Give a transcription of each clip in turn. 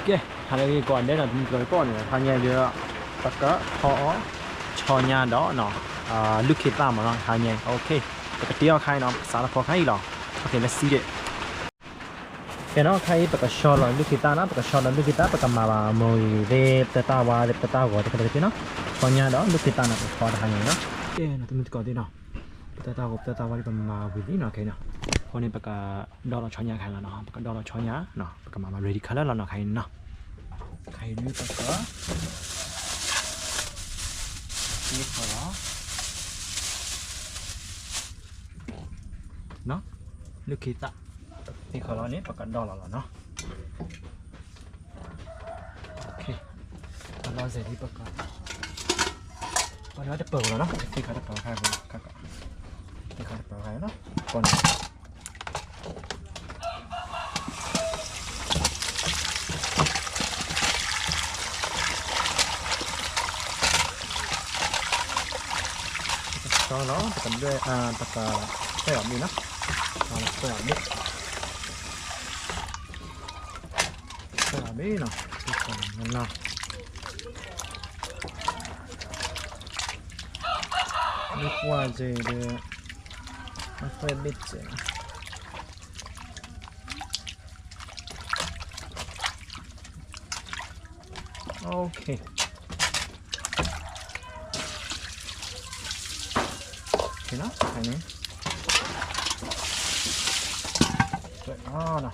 ကဲ, ဟါလၢအဂ့ၤကိးဂၤဒဲးနီၤ, တမုၢ်တကိးတပီၢ်န့ၣ် ဟါညါဒီး ပကဖီအီၣ်ဆီညါဒီး လုၢ်ခ့သၣ်မးနီၤ, ဟါညါ ပကတ့အီၣ်ခါအံၤနီၤ, ပကစးထီၣ်ဖီခါအံၤလီၤ, လၢစံဒ့ၣ်. ကဲနီၤ, ခါအံၤပကဆီလီၤလုၢ်ခ့သၣ်နီၤ, ပကဆီလီၤလုၢ်ခ့သၣ် ပကမၤဘၣ်မိၢ်ဂ့ၤသ့ၣ် ပတၢ်ဝါသ့ၣ် ပတၢ်ဂီၤသ့ၣ် ခဲလၢာ်ခဲဆ့နီၤ, ဆီညါဒီးလုၢ်ခ့သၣ်နီၤ ပကဖီတဟါညါအံၤနီၤ. ကဲနီၤ တမုၢ်တကိးသ့ၣ်နီၤ, ပတၢ်တၢ်ဂီၤ ပတၢ်တၢ်ဝါသ့ၣ် ပမၤဝံၤလံနီၤ, ခဲအံၤနီၤ, အဃိန့ၣ် ပကဒီလီၤဆီညါခါလီၤနီၤ, ပကဒီလီၤဆီညါနီၤ, ပကမၤဘၣ် ready ခါလၢလီၤနီၤ, ခဲအံၤနီၤ. ခါအံၤဒုးပက သ့ၣ်ဃီလီၤ, လုၢ်ခ့သၣ် သ့ၣ်ဃီလီၤန့ၣ် ပကဒီလီၤလီၤနီၤ. အလီၢ်စဲၤဒ်ပက ပှၤတပၢၤလီၤနီၤ, သ့ၣ်ခါတပၢၤခါ, သ့ၣ်ခါတပၢၤခါနီၤ, ကီန့ၣ် ပကတီလီၤ, ပကဒွဲၣ်, ပက ဆွဲအီၤဘ့ၣ်နီၤ, ဆွဲအီၤဘ့ၣ်, ဆွဲအီၤဘ့ၣ်နီၤ, မ့ၢ်ကွၢ်စဲဒီး မ့ၢ်ဆွဲဘ့ၣ်စဲ Okay. Okay, no? Honey. Put it on.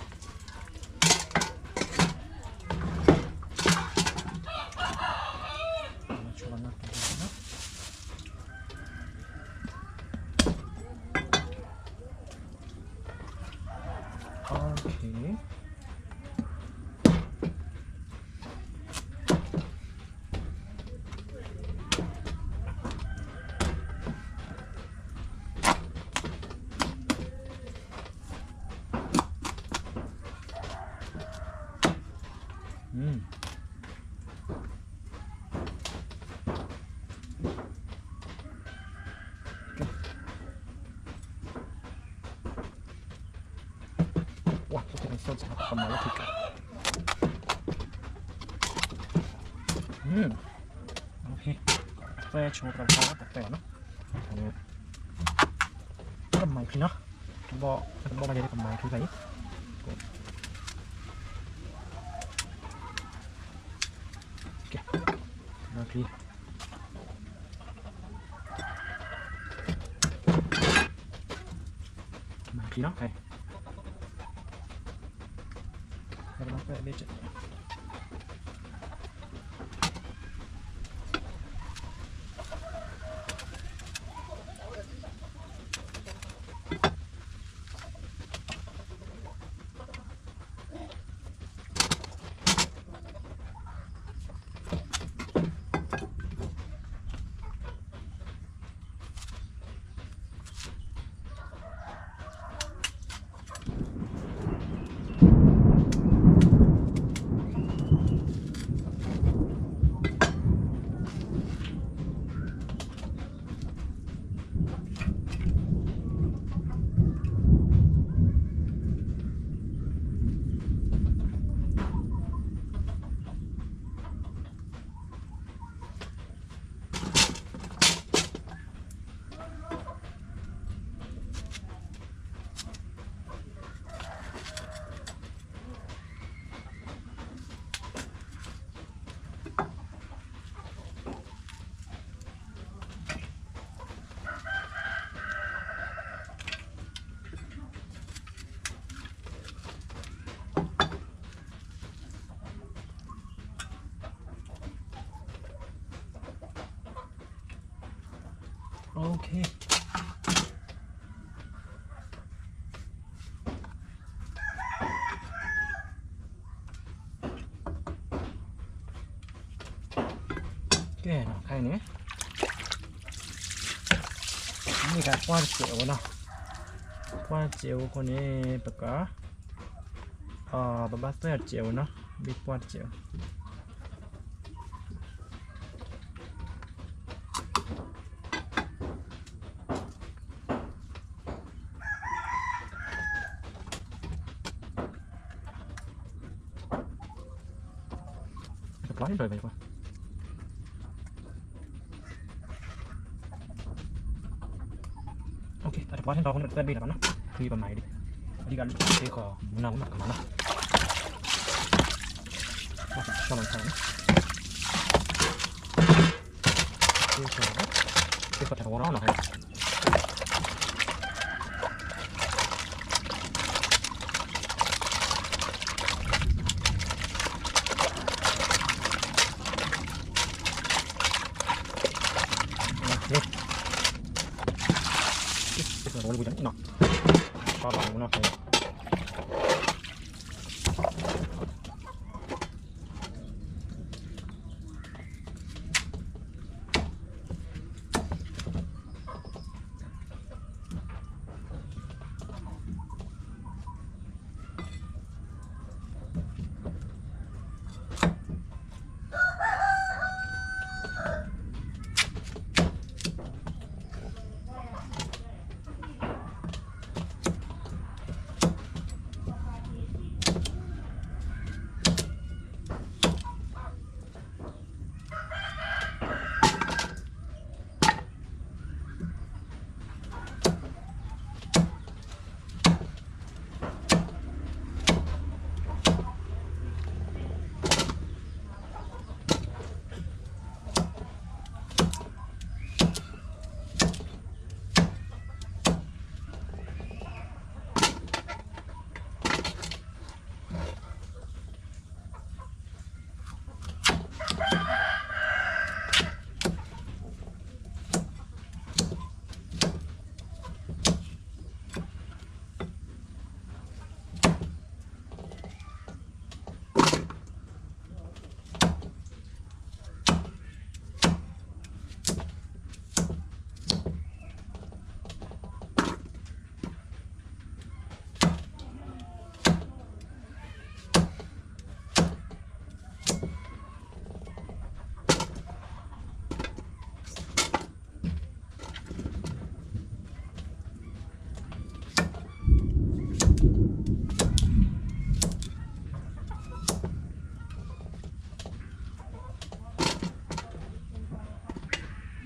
Okay. Mm. ဝါ ပကမၤလၢခံက အဖဲဆိကဖဲပတဲနီၤ, ကမၤခံနီၤ, တဘီတဘီဘၣ်ယဲကမၤခံခါအံၤ, ကဲ, မၤခံ မၤခံနီၤ, ခဲ Okay. ကဲနီၤ, ခဲအံၤန့ၣ် မ့ၢ်ကပှၢ်တစဲးဝဲနီၤ, ပှၢ်တစဲးဝဲအဃိန့ၣ် ပက ပဘၣ်သွဲၣ်အီၤတစဲးဝဲနီၤ, ဘ့ၣ်ပှၢ်တစဲးဝဲ ဘျီန့ၣ်ဒီး တပှၢ်ဟဲဒီးအဃိန့ၣ် ပတသၢဘ့ၣ်လၢၤဘၣ်နီၤ, ဖုပမၤအံၤဒ်, အဓိက သ့ဃီၤမုၢ်နၤမုၢ်နၤကမၤနီၤ, ဘၣ်ဆၣ်လီၤဆၣ်န့ၣ်, သ့ဃီၤ, သ့ဃီၤတၢ်တဝီနီၤနီၤ, သ့ဃီၤတဝီလၢပူၤန့ၣ်နီၤ, သ့ဃီၤတဝီလၢပူၤနီၤ. ပဆီလီၤဝံၤလံနီၤ, ဆီလီၤဝံၤလ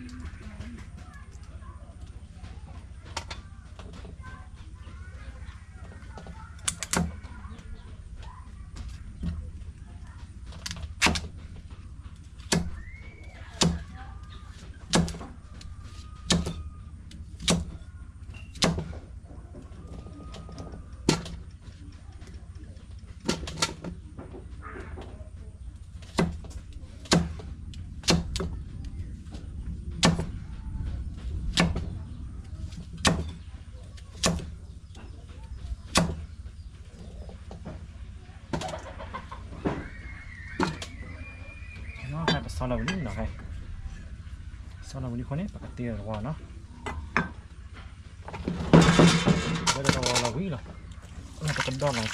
ံအဃိန့ၣ် ပကတ့ၢ်တဝီနီၤ, ဝဲဒီးတဝီလီၤဝံၤလီၤ, ပကဒီလီၤဆီလီၤနီၤ.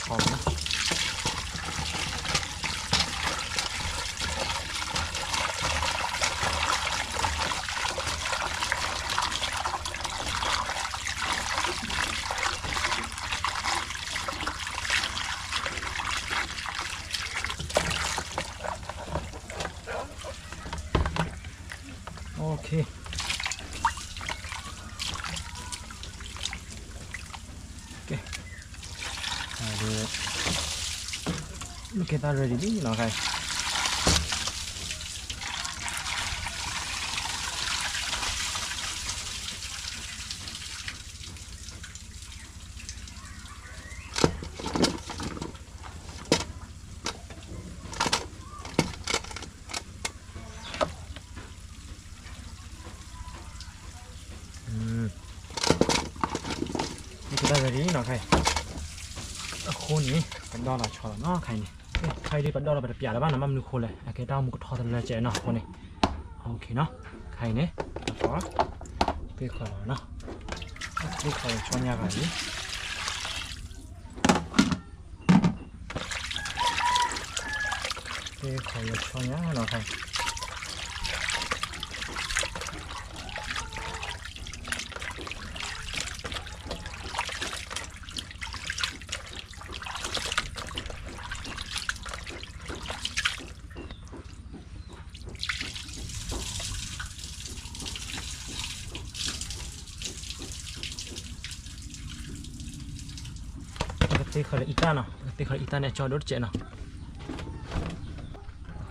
ကဲ, ကဲ, တၢ် ready လံနီၤ, ကဲ, တၢ် ready နီၤ, အဃိန့ၣ် ပဒီလီၤဆီလီၤနီၤ, ခဲအံၤန့ၣ်, ခဲအံၤဒ်ပဒီလီၤ ပတပျးလၢၤဘၣ်နီၤ, ဘၣ်မနုၤအဃိလဲၣ်, အကဲတၢ်အိၣ်မူကထီတလၢကဲနီၤ, အဃိန့ၣ်, ခဲအံၤန့ၣ်, သ့ဃီၤလီၤနီၤ, သ့ဃီၤလီၤဆီညါဂၤအံၤ သ့ဃီၤလီၤဆီညါနီၤ, ခဲအံၤ သ့ၣ်ဃၢလၢအံသၣ်နီၤ, ပကသ့ၣ်ဃၢလၢအံသၣ်န့ၣ် အကၠီဒိၣ်တစဲးနီၤ.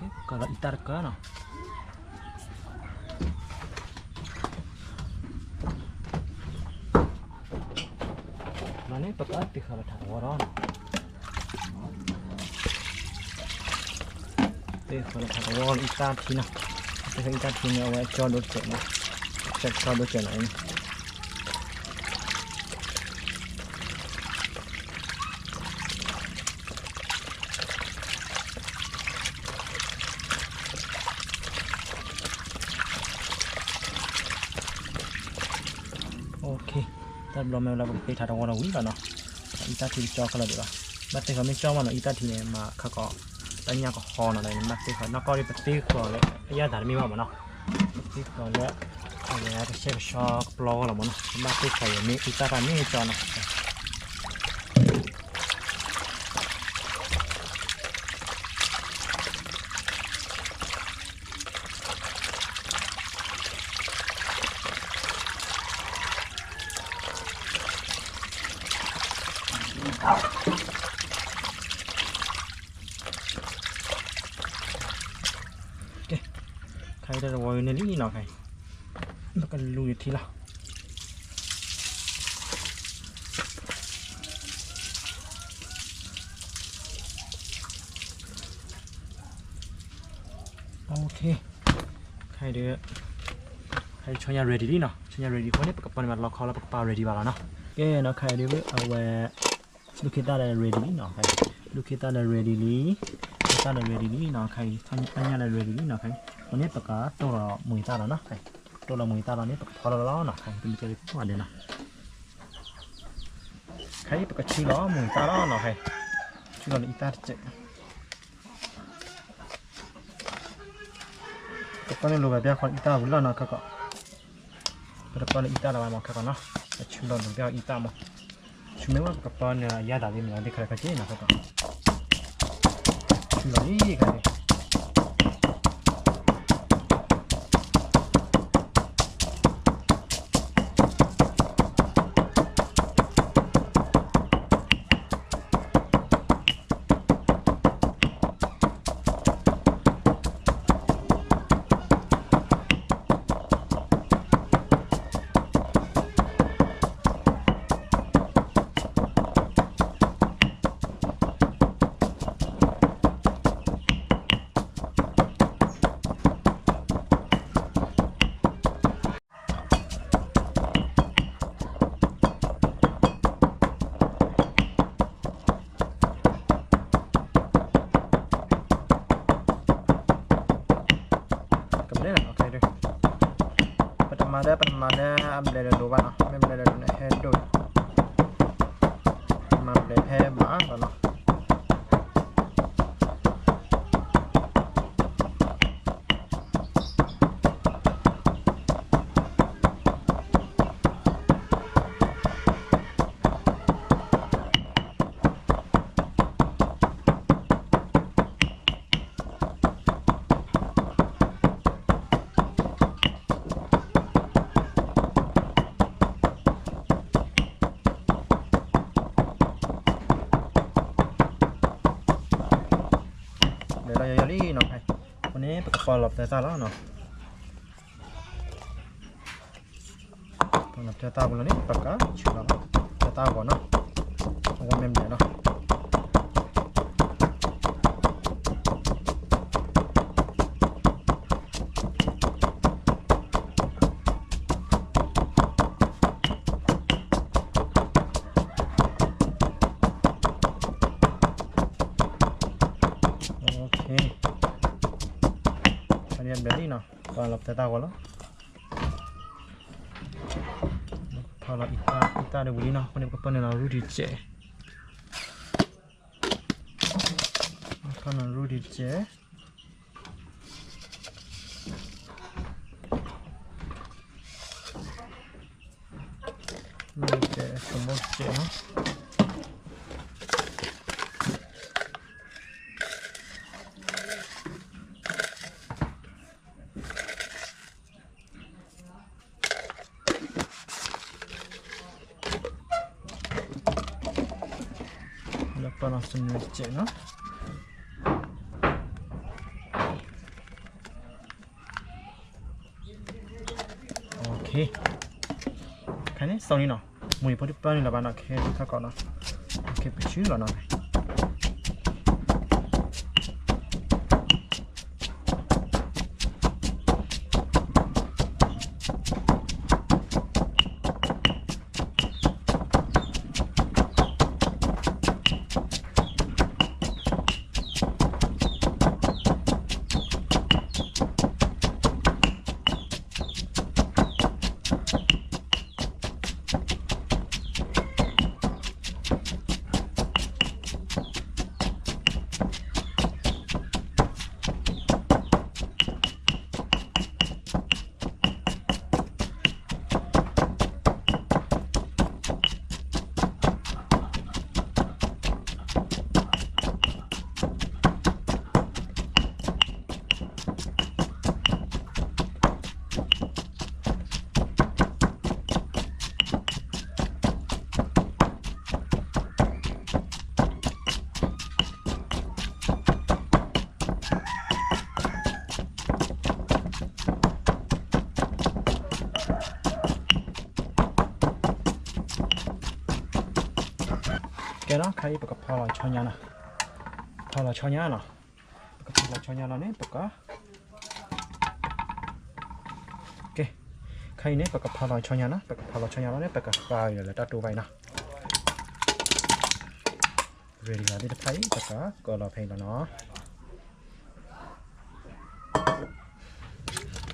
ကလီၤအံသၣ်တကၢနီၤ. လီၤန့ၣ် ပကသ့ၣ်ဃၢလၢထးတဝီဒီး သ့ၣ်ဃၢလၢထးတဝီလၢအံသၣ်ထံနီၤ. သ့ၣ်ဃၢအံသၣ်ထံန့ၣ် အဝဲအကၠီဒိၣ်တစဲးနီၤ, အကၠီဒိၣ်တစဲးနီၤ. OK, တၢ်ဘျီမ့ၢ်ဝဲလၢပကသ့ၣ်ထးတဝီဒီးဝံၤလီၤနီၤ. အံသၣ်ထံတကၠီခဲလၢာ်ဒံးဘၣ်. ဘၣ်သ့ၣ်ဃၢမ့ၢ်ကၠီမးနီၤ အံသၣ်ထံန့ၣ် မၤခါကီး တၢ်ညၣ်ကဟီနီၤ, ဘၣ်သ့ၣ်ဃၢနီၢ်ကီၢ်ဒ်ပသ့ၣ်ဃၢလၢအယၣ်သးတမ့ၢ်ဘၣ်မးနီၤ. ပသ့ၣ်ဃၢလၢ အဝဲကဆှဲကဆှီကပျီဂီၢ်လီၤမးနီၤ, ဘၣ်သ့ၣ်ဃၢအံၤမ့ၢ်အံသၣ်တၢ်မ့ၢ်ကၠီနီၤ. OK, ခါအံၤတၢ်တဝီန့ၣ်လံနီၤ, ခါအံၤ ပကလူၤယထံလီၤ. OK, ခါအံၤဒီး ခါအံၤဆီညၣ် ready လံနီၤ, ဆီညၣ် ready အဃိန့ၣ် ပကပၢန့ၢ်ဘၣ်လီခီလၢပကပာ် ready ဘၣ်လီၤနီၤ. ကဲနီၤ ခါအံၤဒီး အဝဲ ဒူၣ်ခ့သၣ်ဒီး ready လံနီၤ, ခါအံၤ ဒူၣ်ခ့သၣ်ဒီး ready လံ, ခါအံၤ ဆီညၣ်ဒီး ready လံနီၤ, ခါအံၤ အဃိန့ၣ် ပကတိၢ်လီၤမူၤသၣ်လီၤနီၤ, ခါအံၤ တိၢ်လီၤမူၤသၣ်လီၤန့ၣ် ပကဖီလီၤလီၤနီၤ, ခါအံၤ ပမ့ၢ်ကဲလၢကီၢ်ဒဲးနီၤ, ခါအံၤ ပကဆူလီၤမူၤသၣ်လီၤနီၤ, ခါအံၤ ဆူလီၤလၢအံသၣ်တစဲး ပကပၢန့ၢ်လိာ်ဘၣ်ဘၣ်ဃီအံသၣ်ဝံၤလီၤနီၤ, ခဲကီး ပတပၢန့ၢ်အံသၣ်လၢၤဘၣ်မး ခဲကီးနီၤ, ပဆူလီၤလိာ်ဘၣ်အံသၣ်မး, ဆူမ့ၢ်ဝဲပကပၢန့ၢ်ယါသးလံမ့ၢ်နီၤ, ဒ်ခဲလၢာ်ခဲဆ့နီၤ, ခဲကီး ဆူလီၤလံခဲကီး, ကဘျဲၣ်နီၤ, ပတမၤလၢ ပတမၤလၢအဘျဲၣ်လၢၤလိၤဘၣ်နီၤ, မ့ၢ်ဘျဲၣ်လၢၤလိၤန့ၣ် ဟဲဒိၣ်, မၤဘျဲၣ်ဖဲဘၣ်လီၤနီၤ. ဘျဲၣ်လီၤယီၤယီၤလံနီၤ, အဃိန့ၣ် ပကပာ်လီၤပသၢသၣ်လီၤနီၤ. ပာ်လီၤပသၢသၣ်ပူၤလီၤန့ၣ် ပကဆူၣ်လီၤလီၤ, သၢသၣ်အဂီၢ်နီၤ, အဝဲမ့ၢ်ဘျဲၣ်လီၤ. OK, အဝဲမ့ၢ်ဘျဲၣ်လံနီၤ, ပာ်လီၤပသၢသၣ်အဂီၢ်လီၤ. ဖီလီၤအံသၣ်, အံသၣ်ဒီးဝံၤလံနီၤ, အဃိန့ၣ် ပကပၢနုာ်လီၤရူၢ်ဒံးတစဲး, ဖီနုာ်ရူၢ်ဒံးတစဲး, ရူၢ်ဒံးတစဲး ဆိမိၣ်တစဲးနီၤ. စနွံတစဲးနီၤ. ခဲန့ၣ် စီၤန့ၣ်နီၤ, မူၤယဖိတပၢၢ်န့ၣ်လီၤဘၣ်နီၤ, ခဲထီၣ်ကီးနီၤ, ခဲပဆူလီၤနီၤ. ကဲနီၤ, ခဲအံၤပကဖးလီၤဆီညါနီၤ, ဖးလီၤဆီညါနီၤ, ပကဖးလီၤဆီညါလီၤန့ၣ် ပက ကဲ, ခဲအံၤန့ၣ် ပကဖးလီၤဆီညါနီၤ, ပကဖးလီၤဆီညါလီၤန့ၣ် ပကဃါအီၤလၢတၢ်တိၢ်ဘၣ်အံၤနီၤ. ready လီၤသ့ၣ်တဖၣ်အံၤ ပကကၢလီၤဖဲအံၤလီၤနီၤ.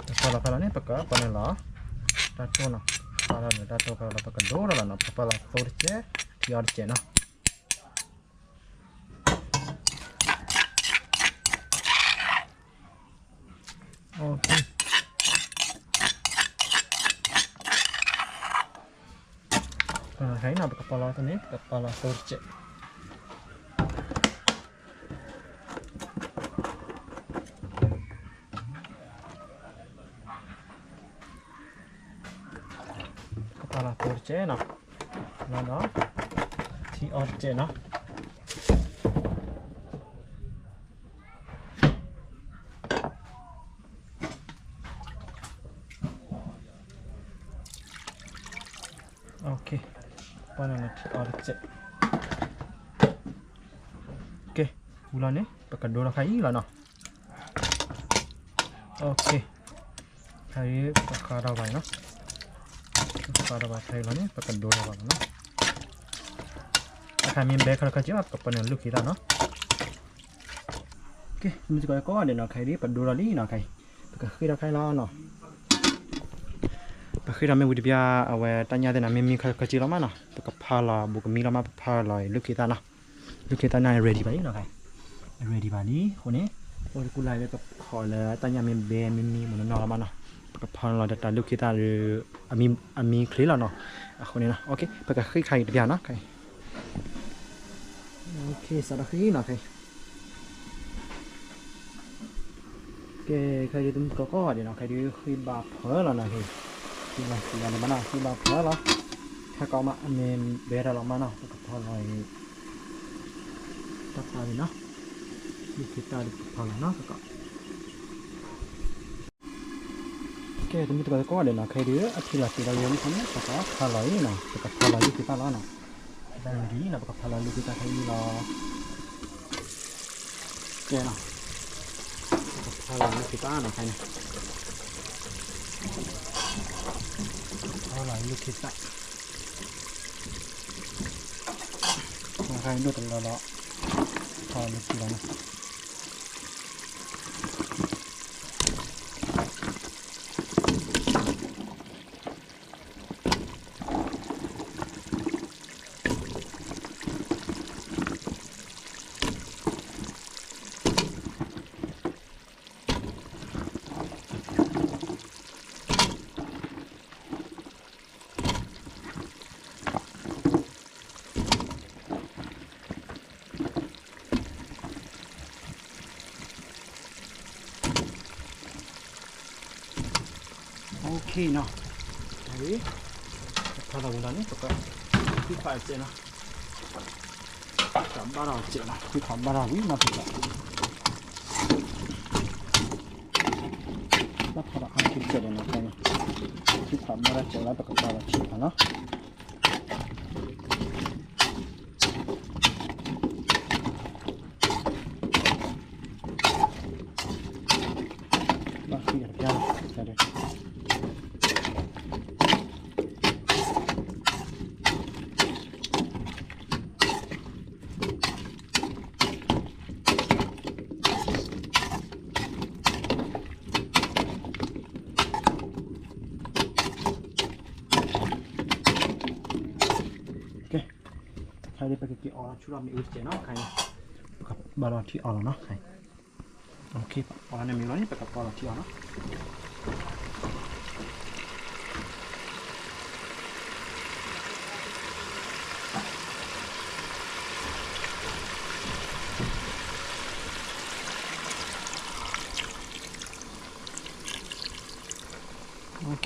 ပကၢလီၤဖဲလီၤန့ၣ် ပကပာ်န့ၣ်လီၤ တၢ်တိၢ်နီၤ, ပာ်လီၤလၢတၢ်တိၢ်ဖဲလီၤ ပကဒိထီၣ်လီၤနီၤ, ပကပာ်လီၤသိတစဲး ထံအီတစဲးနီၤ. ခဲအံၤနီၤ ပကပာ်လီၤသ့န့ၣ် ပကပာ်လီၤသိတစဲး, ပကပာ်လီၤသိတစဲးနီၤ, လီၤဒီး ထံအီတစဲးနီၤ. Okay, ပှၤန့ၣ်ထံအီတစဲး, ကဲ, ဝံၤလီၤန့ၣ် ပကဒိထီၣ်ခါအံၤလီၤနီၤ. Okay, ခဲအံၤပဃါထီၣ်ဘၣ်နီၤ, ပဃါထီၣ်ဘၣ်ခဲအံၤလီၤန့ၣ် ပကဒိထီၣ်ဘၣ်လီၤနီၤ. အခါမ့ၢ်ဘဲခါလီၤခါက့ၤလီၤ ပကပာ်န့ၣ်လုၢ်က့ၤသၣ်နီၤ. ကဲ, မုၢ်စ့ၢ်ကီးကိးဂၤဒဲးနီၤ, ခဲအံၤဒ်ပဒိထီၣ်လံနီၤ, ခဲအံၤ ပကဃ့ထီၣ်ခဲအံၤလီၤနီၤ. ပဃ့ထီၣ်မ့ၢ်ဝံၤတဘျီ အဝဲတၢ်ညၣ်သ့ၣ်နီၤ မ့ၢ်မံခါလီၤခါက့ၤလီၤမးနီၤ, ပကဖးလီၤဘူးကမံလီၤမး, ပဖးလီၤလုၢ်က့ၤသၣ်နီၤ. လုၢ်က့ၤသၣ်န့ၣ် ready ဘၣ်လံနီၤ, ခဲအံၤ ready ဘၣ်လံအဃိန့ၣ် အိၣ်တကူၣ်လၢ်လၢကဖီၣ်လၢတၢ်ညၣ်မ့ၢ်ဘဲမ့ၢ်မံမ့ၢ်နီၢ်နီၢ်လီၤမးနီၤ, ပကဖးလီၤဒီးတၢ်လုၢ်က့ၤသၣ်ဒီး အမံချ့လီၤနီၤ. အဃိန့ၣ်နီၤ, okay, ပကဃ့ခါအံၤတဘျီနီၤ, ခဲအံၤ okay, စးထီၣ်ဃ့နီၤ, ခဲအံၤ ကဲ, ခဲအံၤဒ်တမုၢ်တကိးကိးဂၤဒဲးနီၤ, ခဲအံၤဒ်ဃ့ဘၣ်ဖၢလီၤနီၤ, ခဲအံၤ ဃ့ဘၣ်စံးဘၣ်န့ၣ်မးနီၤ, ဃ့ဘၣ်ဖၢလီၤ, ခဲကိးမး အမ့ၢ်ဘဲတၢ်လီၤမးနီၤ, ပကဖးလီၤအံၤ တၢ်ဖးန့ၣ်နီၤ, လုၢ်က့ၤသၣ်ဒ်ပကဖးလီၤနီၤ, ခဲကိး ကဲ, တမုၢ်တကိးကိးဂၤဒဲးနီၤ, ခဲအံၤဒ်အထံလီၤတုၤလီၤယိာ်မးန့ၣ် ပကဖးလီၤအံၤနီၤ, ပကဖးလီၤလုၢ်က့ၤသၣ်လီၤနီၤ. တၢ် ready နီၤ, ပကဖးလီၤလုၢ်က့ၤသၣ်ခဲအံၤလီၤ. ကဲနီၤ, ပကဖးလီၤလုၢ်က့ၤသၣ်နီၤ, ခဲအံၤန့ၣ် ဖးလီၤလုၢ်က့ၤသၣ်, ခဲအံၤဒိၣ်တလီၤလီၤ, ဖးလီၤလုၢ်က့ၤလီၤနီၤ. Okay နီၤ, ဖးလီၤဝံၤလီၤန့ၣ် ပကဃုဖးစဲးနီၤ. ဘၣ်ထီၣ်စဲးလီၤ, ထံထီၣ်ဘၣ်ထီၣ်ဝံၤနီၤ, ပကဘၣ်ထီၣ်ဒီးအါက့ၤစဲးဒီးနီၤ, ထံထီၣ်ဘၣ်ထီၣ်စဲးလီၤ ပကဘၣ်ထီၣ်ထံထီၣ်နီၤ. ဘၣ်ဃံတပျၢ်လီၤ. ခဲအံၤ ပကက့ၤအီၣ်လီၤဆူလီၤမ့ၣ်အူတစဲးနီၤ, ခဲအံၤ ပကဘၣ်လီၤထံအီၣ်လီၤနီၤ, ခဲအံၤ အီၣ်လီၤန့ၣ်မ့ၢ်လီၤန့ၣ် ပကပီၢ်လီၤထံအီၣ်နီၤ. ခဲ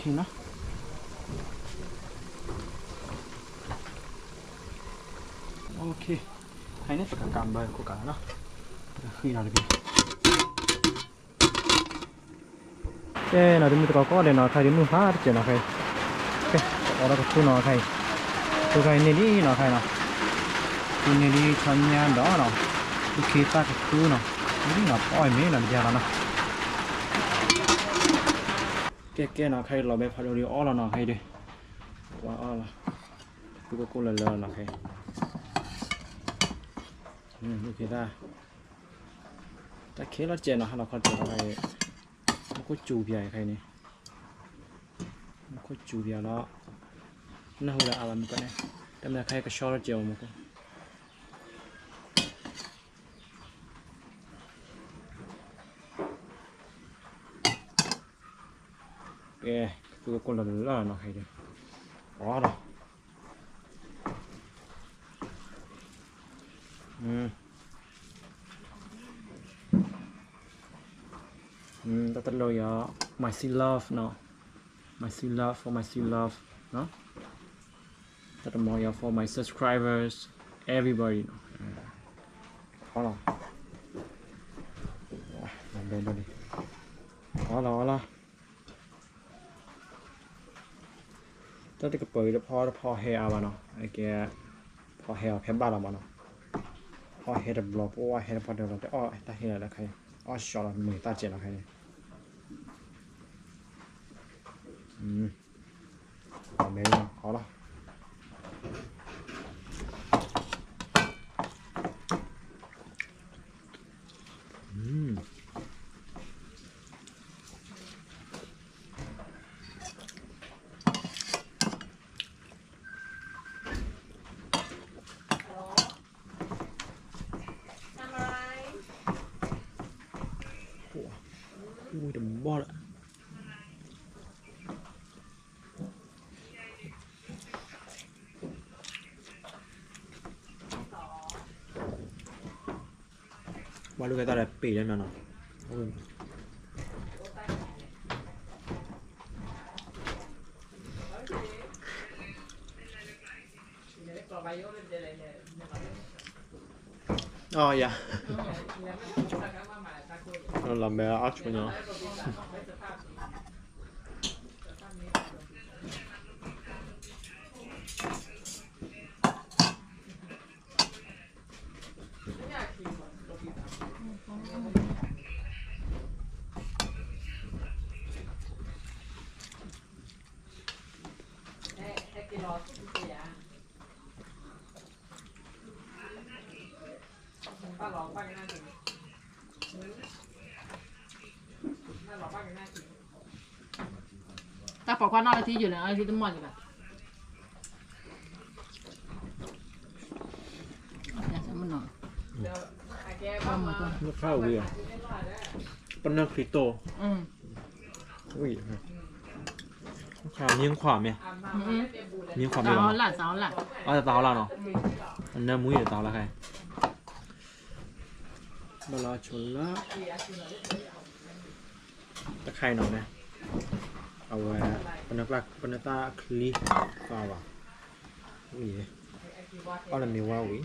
အံၤန့ၣ် ပကကးဘၢခိၣ်ကးလီၤနီၤ, ပကဃံလီၤတက့ၢ်. ကဲနီၤ တမုၢ်တကိးကိးဂၤဒဲးနီၤ, ခဲအံၤမုၢ်ဟါတစဲးနီၤ, ခဲအံၤ ကဲ ပအီၣ်ဒီးကသူနီၤ, ခဲအံၤ ကသူခဲအံၤန့ၢ်လံနီၤ, ခဲအံၤနီၤ ကသူန့ၢ်လံ ဆီညါဒီးနီၤ အူခ့သၣ်ကသူနီၤ, န့ၣ်နီၤ ပအီၣ်အံၤမ့ၢ်နီၤ တယၤလီၤနီၤ. ကဲကဲနီၤ ခဲအံၤလီၤဘဲဖးဒိၣ်ဒီးအီၣ်လီၤနီၤ, ခဲအံၤဒီး ပှၤအီၣ်လီၤ ကသူကကိၢ်လၢလၢလီၤနီၤ, ခဲအံၤ အူခ့သၣ် တၢ်ခဲလီၤစဲးနီၤ, ဟါလီၤခီစဲးလီၤ, မူခိၣ်စူၤပၠးအံၤခဲအံၤန့ၣ်, မူခိၣ်စူၤပၠးလီၤ, နၢ်ဟူလၢအါဘၣ်မူကီၢ်န့ၣ်, တမ့ၢ်ခဲအံၤကဆှီလီၤစဲးအီၤမူခိၣ်, ကဲ ကသူကကိၢ်လၢလၢလီၤနီၤ, ခဲအံၤဒီး အီၣ်ဒီး တၢ်တလိၣ်ယီၤ my sweet love နီၤ, my sweet love for my sweet love နီၤ, တၢ်တမီၤယီၤ for my subscribers everybody နီၤ, အီၣ်လီၤ, အီၣ်လီၤ အီၣ်လီၤ တၢ်တကပၤအံၤတဖီတဖီဟဲအါဘၣ်နီၤ, ကဲ ဖီဟဲအီၤဖဲဘၣ်လီၤမးနီၤ, ဖီဟဲတဘျီ ပအိၣ်ဝဲဟဲတဖီတဘျီ တအီၣ်တၢ်ဟဲလၢခဲအံၤ, အီၣ်ဆှီလီၤမုာ်သၣ်စဲးလီၤခဲအံၤ, အီၣ်လီၤ ဝံတဘီၣ်လၢ ပှၤဒိးကဲတၢ်ဒီးပ့ၤလၢမနီၤ, အယၤ, လီၤဘဲအီၣ်ဆိညါ တၢ်ပိာ်ခွါနီၢ်လၢထံယိာ်န့ၣ် အထံတမီၢ်ကဘၣ်, ခါဝံၤ, ပနၢ်ခရံာ်တိၢ်, ဝံၤ, ခါမံခွါမ့ၢ်, မံခွါမ့ၢ်လီၤ, အတၢ်ဟီလၢ်နီၤ, အနၢမူယတၢ်ဟီလၢ်ခဲ ဘၣ်လီၤဆိလၢ တခါအံၤနီၤန့ၣ်, အဝဲ, ပနၢ်သၣ်ချံ, သးဘၣ်, ဝံၤ, အီၣ်လၢမ့ၤဝါဝံၤ,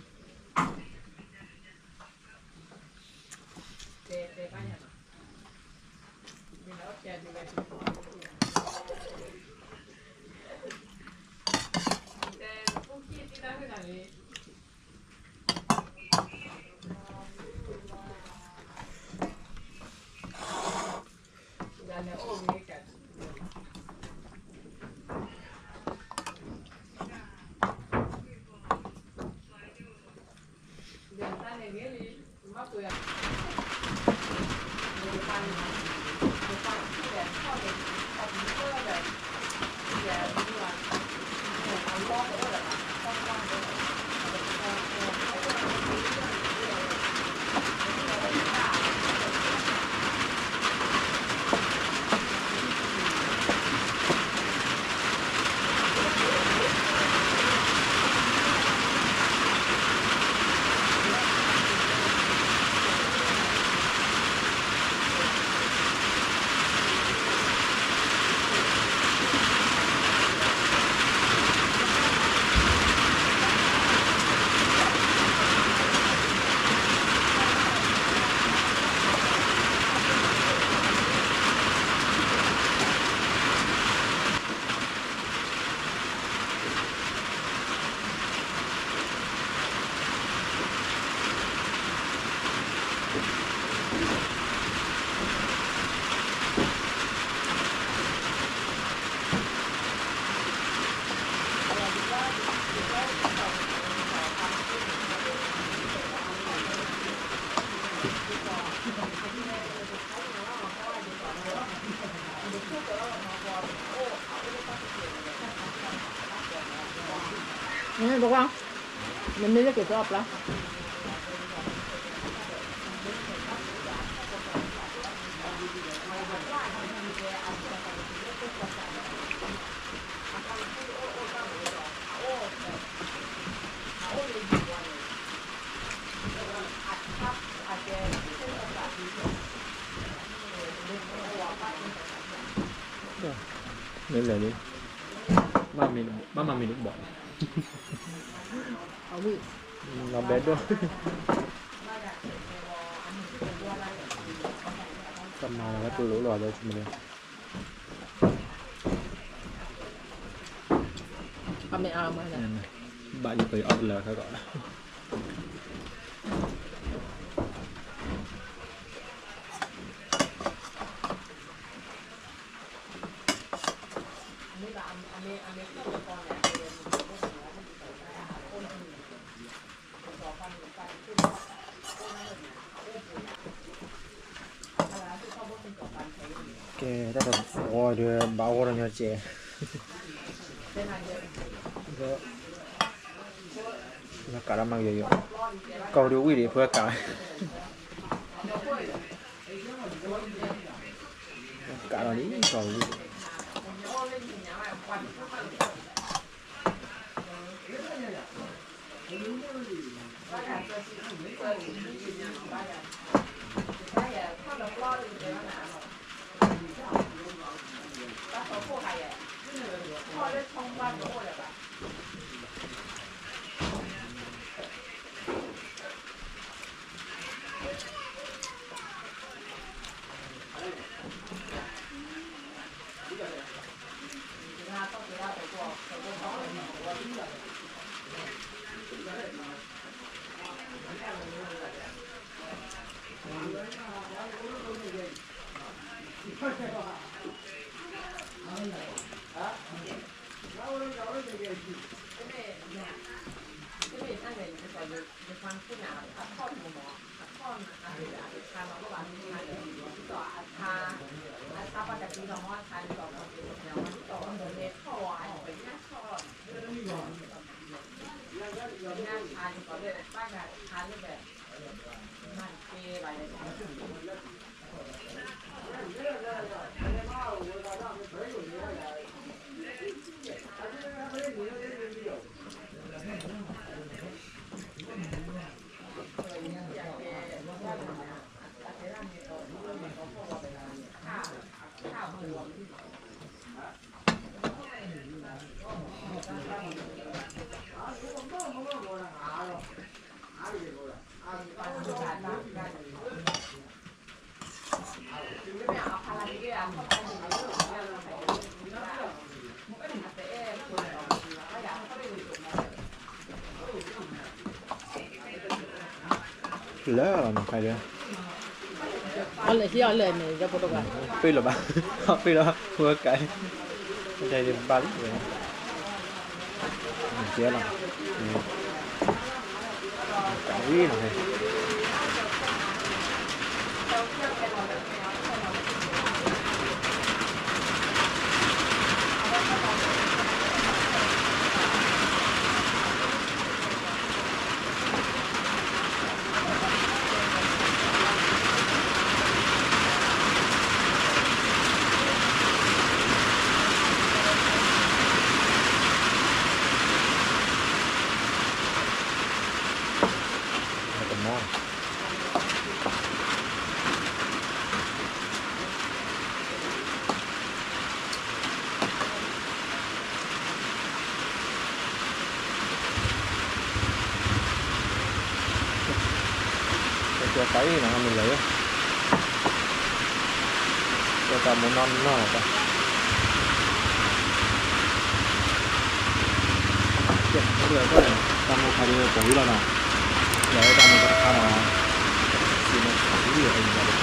နမ့ၢ်လၢက့ၤသီအပျၢ် မ့ၢ်လဲၤလံ, ဘၣ်မၤမ့ၢ်တဘီၣ်, အဝံၣ်, နီၢ်ဘဲဒိၣ်, ကမၤလၢပလိာ်လီၤဒီးဆူမဲာ်ညါ, အမ့ၢ်အါမး, ဘၣ်ယပယီၤအီၣ်တလၢခဲကီး ကဲ တၢ်တဝီဒီး ဘၣ်ဂီၢ်ဒီးညီကဲး, ကးဒၣ်မးကယီယီ, ကီၢ်ဒုးဝံၣ်ဒံး ဖဲကး, ကးလီၤလံ ကီၢ်ဝံၣ်ဒံး လၢလီၤနီၤ ခါဒီး အီၣ်လၢဟံၣ်အီၣ်လၢန့ၣ် ပ့ၢ်လီၤဘၣ်, ပ့ၢ်လီၤဘၣ် ဝဲကဲ, ဒ်ဘၣ်လံဝဲ, ကဲလီၤ, ကဲလီၤ. ကဲတၢ်အံၤနီၤ မ့ၢ်လၢာ်, ကဲတၢ်မိၢ်နီၢ်နီၢ်လီၤတၢ်, တၢ်မိၢ်ခါဒ်ပှၤဝံၤလီၤနီၤ, လၢတၢ်မိၢ်တခါနီၤ, စံးမ့ၢ်ခါဒ်အံၤ